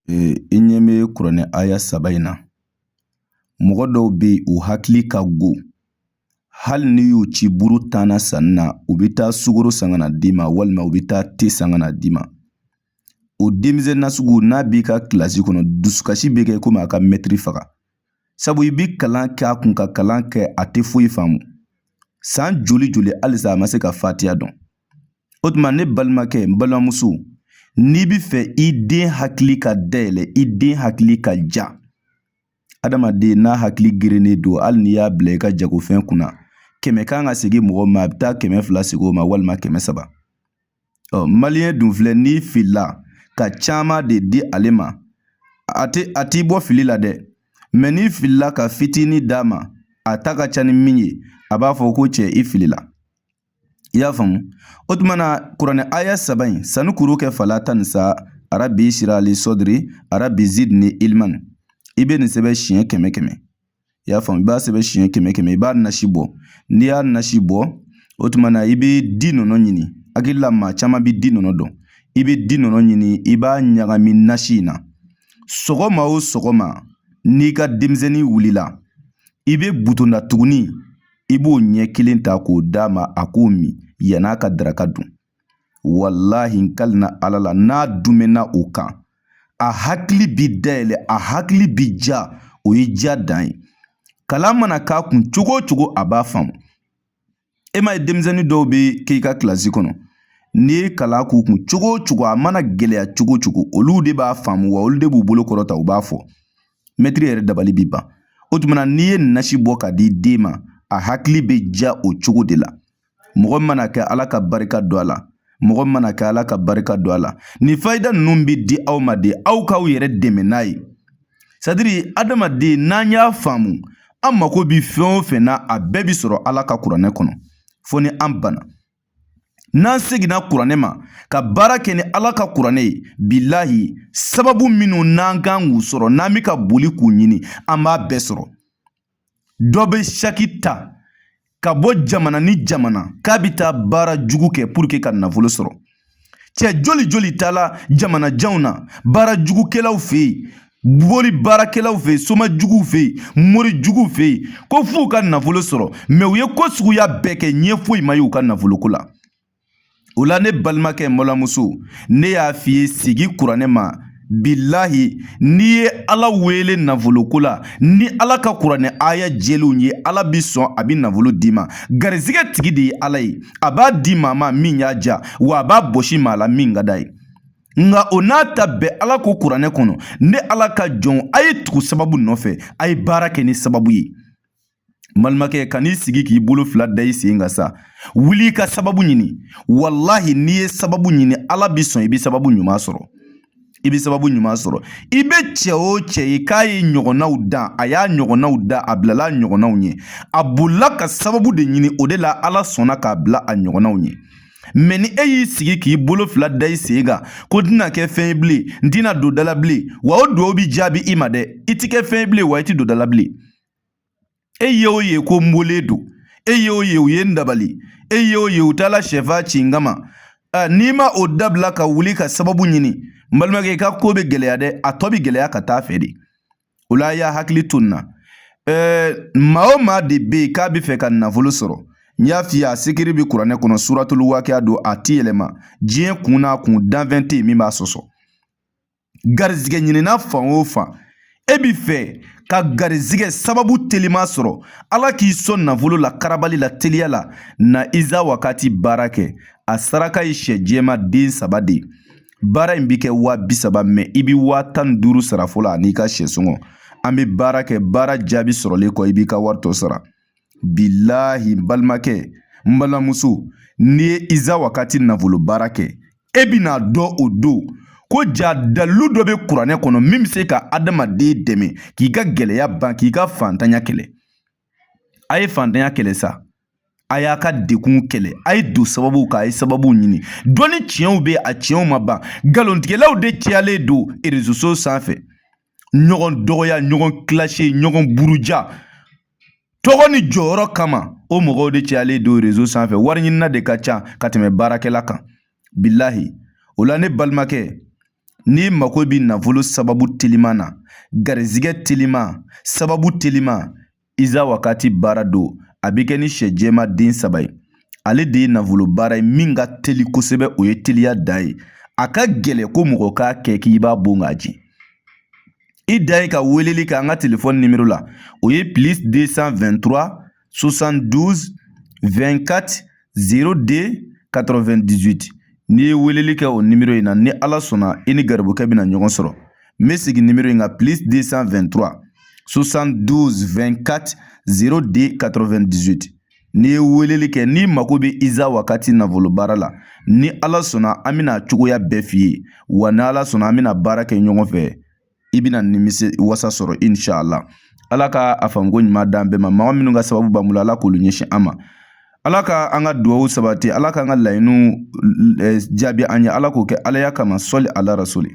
I ɲɛ bɛ kuranɛ aya saba in na. Mɔgɔ dɔw bɛ yen, u hakili ka go. Hali n'i y'u ci buru tan na sanni na, u bɛ taa sukaro san ka na d'i ma, walima u bɛ taa te san ka na d'i ma. O denmisɛn nasugu, n'a b'i ka kilasi kɔnɔ, dusukasi bɛ kɛ komi a ka mɛtiri faga. Sabu i bɛ kalan kɛ a kun ka kalan kɛ, a tɛ foyi faamu. San joli joli, halisa a ma se ka fatiya dɔn. O tuma, ne balimakɛ, n balimamuso, n'i bɛ fɛ i den hakili ka dayɛlɛ, i den hakili ka ja, adamaden n'a hakili gerennen don, hali n'i y'a bila i ka jagofɛn kunna, 100 kan ka segin mɔgɔ ma, a bɛ taa 200 segin o ma, walima 300. Ɔ maliyɛn dun filɛ, n'i filila ka caman de di ale ma, a t'i bɔ fili la dɛ. Mɛ n'i filila ka fitinin d'a ma, a ta ka ca ni min ye, a b'a fɔ ko cɛ, i filila. I y'a faamu? O tuma na, kuranɛ aya saba in, sanu kuru kɛ fala tan ni sa, arabi sirali sɔdiri arabi zidni ilman. I bɛ nin sɛbɛn siɲɛ 100 100. I y'a faamu? I b'a sɛbɛn siɲɛ 100 100, i b'a nasi bɔ. N'i y'a nasi bɔ, o tuma na, i bɛ di nɔnɔ ɲini. Hakili la, maa caman bɛ di nɔnɔ dɔn. I bɛ di nɔnɔ ɲini, i b'a ɲagami nasi in na. Sɔgɔma o sɔgɔma, n'i ka denmisɛnnin wulila, i bɛ butonda tuguni, i b'o ɲɛ kelen ta k'o d'a ma, a k'o min yann'a ka daraka dun. Walahi, n kalina Ala la, n'a dumɛnna o kan, a hakili bi dayɛlɛ, a hakili bi ja. O ye ja dan ye. Kalan mana k'a kun cogo o cogo, a b'a faamu. E m'a ye, denmisɛnnin dɔw bɛ k'i ka kilasi kɔnɔ, n'i ye kalan k'u kun cogo o cogo, a mana gɛlɛya cogo o cogo, olu de b'a faamu, wa olu de b'u bolo kɔrɔta, u b'a fɔ. Mɛtiri yɛrɛ dabali bi ban. O tuma na, n'i ye nasi bɔ ka di den ma, a hakili bɛ ja o cogo de la. Mɔgɔ mana kɛ, Ala ka barika don a la. Mɔgɔ mana kɛ, Ala ka barika don a la. Nin fayida ninnu bɛ di aw ma de, aw k'aw yɛrɛ dɛmɛ n'a ye. Sadiri, adamaden, n'an y'a faamu, an mako bɛ fɛn o fɛn na, a bɛɛ bɛ sɔrɔ Ala ka kuranɛ kɔnɔ. Fo ni an banna. N'an seginna kuranɛ ma ka baara kɛ ni Ala ka kuranɛ ye, bilahi, sababu minnu n'an kan k'u sɔrɔ, n'an bɛ ka boli k'u ɲini, an b'a bɛɛ sɔrɔ. Dɔ bɛ saki ta ka bɔ jamana ni jamana k'a bɛ taa baara jugu kɛ pour que ka nafolo sɔrɔ. Cɛ joli joli taala jamana janw na, baara jugukɛlaw fɛ yen, boli baarakɛlaw fɛ yen, soma juguw fɛ yen, mori juguw fɛ yen, ko f'u ka nafolo sɔrɔ. Mɛ u ye ko suguya bɛɛ kɛ, ɲɛ foyi ma ye u ka nafoloko la. O la, ne balimakɛ, n balimamuso, ne y'a f'i ye, sigi kuranɛ ma. Bilahi, n'i ye Ala wele nafoloko la ni Ala ka kuranɛ aya jɛlenw ye, Ala bi sɔn, a bi nafolo d'i ma. Garizigɛ tigi de ye Ala ye. A b'a di maa ma min y'a ja, wa a b'a bɔsi maa la min ka d'a ye. Nka o n'a ta bɛɛ, Ala ko kuranɛ kɔnɔ: ne Ala ka jɔn, a ye tugu sababu nɔfɛ, a ye baara kɛ ni sababu ye. N balimakɛ, kan'i sigi k'i bolo fila da i sen kan sa. Wuli i ka sababu ɲini. Walahi, n'i ye sababu ɲini, Ala bi sɔn, i bɛ sababu ɲuman sɔrɔ. I bɛ sababu ɲuman sɔrɔ. I bɛ cɛ o cɛ ye k'a ye ɲɔgɔnnaw dan, a y'a ɲɔgɔnnaw da, a bilala a ɲɔgɔnnaw ɲɛ, a bolila ka sababu de ɲini. O de la Ala sɔnna k'a bila a ɲɔgɔnnaw ɲɛ. Mɛ ni e y'i sigi k'i bolo fila da i sen kan ko n tɛna kɛ fɛn ye bilen, n tɛna don da la bilen, wa o duwawu bi jaabi i ma dɛ. I ti kɛ fɛn ye bilen, wa i ti don da la bilen. E ye o ye ko n bɔlen don, e ye o ye u ye n dabali, e ye o ye u taala sɛfan ci n kama. N'i ma o dabila ka wuli ka sababu ɲini, n balimakɛ, i ka ko bɛ gɛlɛya dɛ. A tɔ bɛ gɛlɛya ka taa fɛ de. O la, a y'a hakili to nin na. Maa o maa de bɛ yen k'a bɛ fɛ ka nafolo sɔrɔ, n y'a f'i ye, a sekere bɛ kuranɛ kɔnɔ. Suratul waqiya don, a ti yɛlɛma. Diɲɛ kun n'a kun, danfɛn tɛ yen min b'a sɔsɔ. Garizigɛ ɲinina fan o fan, e bi fɛ ka garizigɛ sababu telima sɔrɔ, Ala k'i sɔn nafolo la, karabali la, teliya la, na iza wakati baara kɛ. A saraka ye sɛ jɛma den 3 de ye. Baara in bi kɛ 30 000, mɛ i bi 15 000 sara fɔlɔ an'i ka sɛ sɔngɔ. An bɛ baara kɛ, baara jaabi sɔrɔlen kɔ, i b'i ka wari tɔ sara. Bilahi, n balimakɛ, n balimamuso, n'i ye iza wakati nafolo baara kɛ, e bɛna dɔn o don ko ja dalilu dɔ bɛ kuranɛ kɔnɔ min bɛ se ka adamaden dɛmɛ k'i ka gɛlɛya ban, k'i ka fantanya kɛlɛ. A ye fantanya kɛlɛ sa, a y'a ka degun kɛlɛ, a ye don sababuw kan, a ye sababuw ɲini. Dɔnni tiɲɛw bɛ, a tiɲɛw ma ban. Nkalontigɛlaw de cayalen don réseaux sanfɛ. Ɲɔgɔn dɔgɔya, ɲɔgɔn kilase, ɲɔgɔn buruja, tɔgɔ ni jɔyɔrɔ kama, o mɔgɔw de cayalen don réseau sanfɛ. Wari ɲinina de ka ca ka tɛmɛ baarakɛla kan, bilahi. O la, ne balimakɛ, N'i mako bɛ nafolo sababu teliman na, garizigɛ teliman, sababu teliman, iza wakati baara don. A bɛ kɛ ni sɛ jɛman den 3 ye. Ale de ye nafolo baara ye min ka teli kosɛbɛ, o ye teliya dan ye. A ka gɛlɛn ko mɔgɔ k'a kɛ k'i b'a bon k'a jɛ. I dan ye ka weleli kɛ an ka telefɔni nimero la, o ye plus 223 72 24 02 98. N'i ye weleli kɛ o nimero in na, ni Ala sɔnna i ni garibukɛ bɛna ɲɔgɔn sɔrɔ. N bɛ segin nimero in kan, plus 223 72 24 02 98. N'i ye weleli kɛ, n'i mako bɛ iza wakati nafolo baara la, ni Ala sɔnna an bɛna cogoya bɛɛ f'i ye. Wa ni Ala sɔnna an bɛna baara kɛ ɲɔgɔn fɛ, i bɛna nimisi wasa sɔrɔ inshallah. Ala ka a faamuko ɲuman d'an bɛɛ ma. Mɔgɔ minnu ka sababu b'an bolo, Ala k'olu ɲɛsin an ma. Ala ka an ka duwawu sabati, Ala k'an ka laɲiniw jaabi an ye, Ala k'o kɛ Alaya kama. Sɔli ala rasuli.